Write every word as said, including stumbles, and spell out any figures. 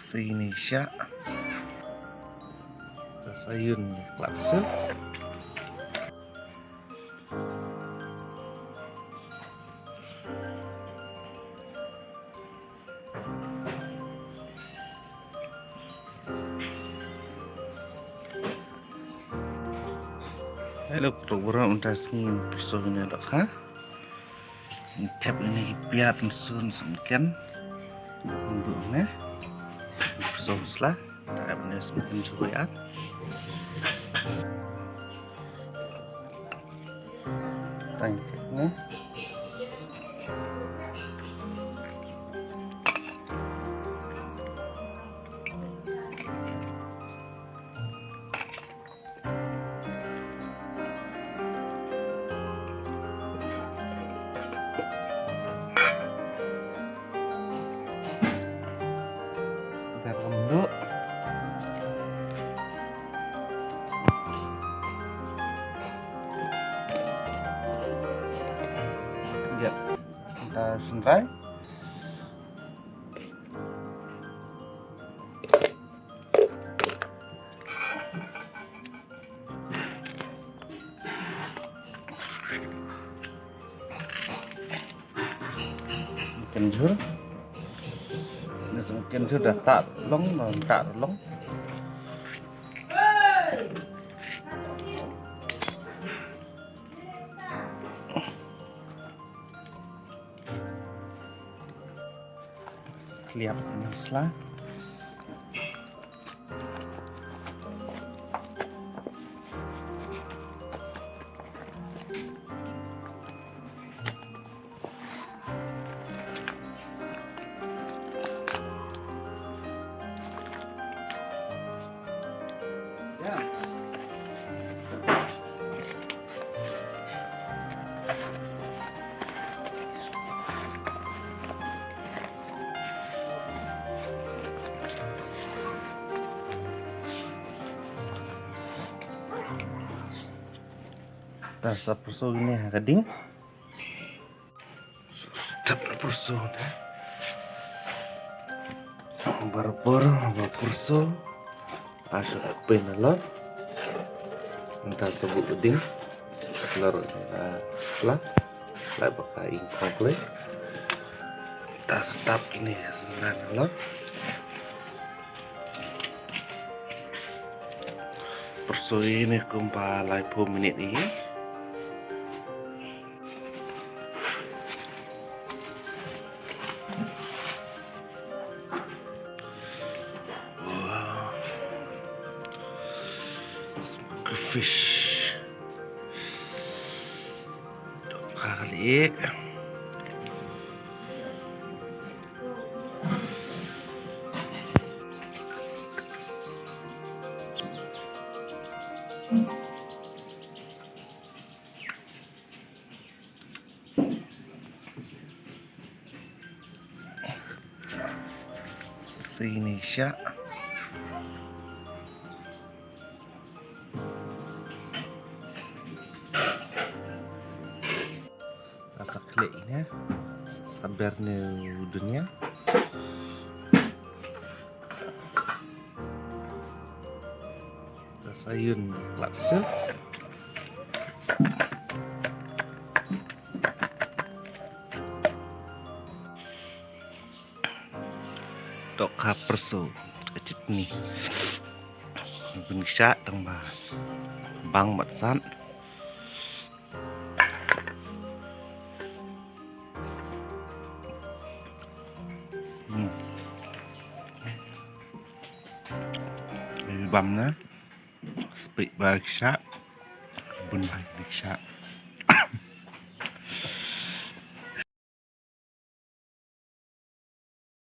Sini sha. Sa ïun klas tu. Hello, program untuk sini persoalannya dok ha. Thep ine ki piat nsun sngewken. Ndu ne. Song sla. Thep ine sngewken chubai at. Tang ne. Garam dulu. Ya, kita sengrai. Kenjur. Ni sngewken jur da ta long, da ta long. Kliap ïa u sla. Ta sa pyrso kine ha ka ding. Step na pyrso na. Barabor ba pyrso. Asha ka pen na lot. Nta sa bu ding. Lor na la. La ba ka ing pang kle. Ta step kine na lot. Pyrso ine kumba laiphew minit i. Wow. Smoky fish. Dok kali. Sini sha. Ka sa khleh ine, sa ber ne u dunia. Ka sa ïun klas tu. Dok ka pyrso, ka chitni. Bun sha tang ba bang mat san. Hmm. Bam na. Spik ba ki sha. Bun ba ki sha.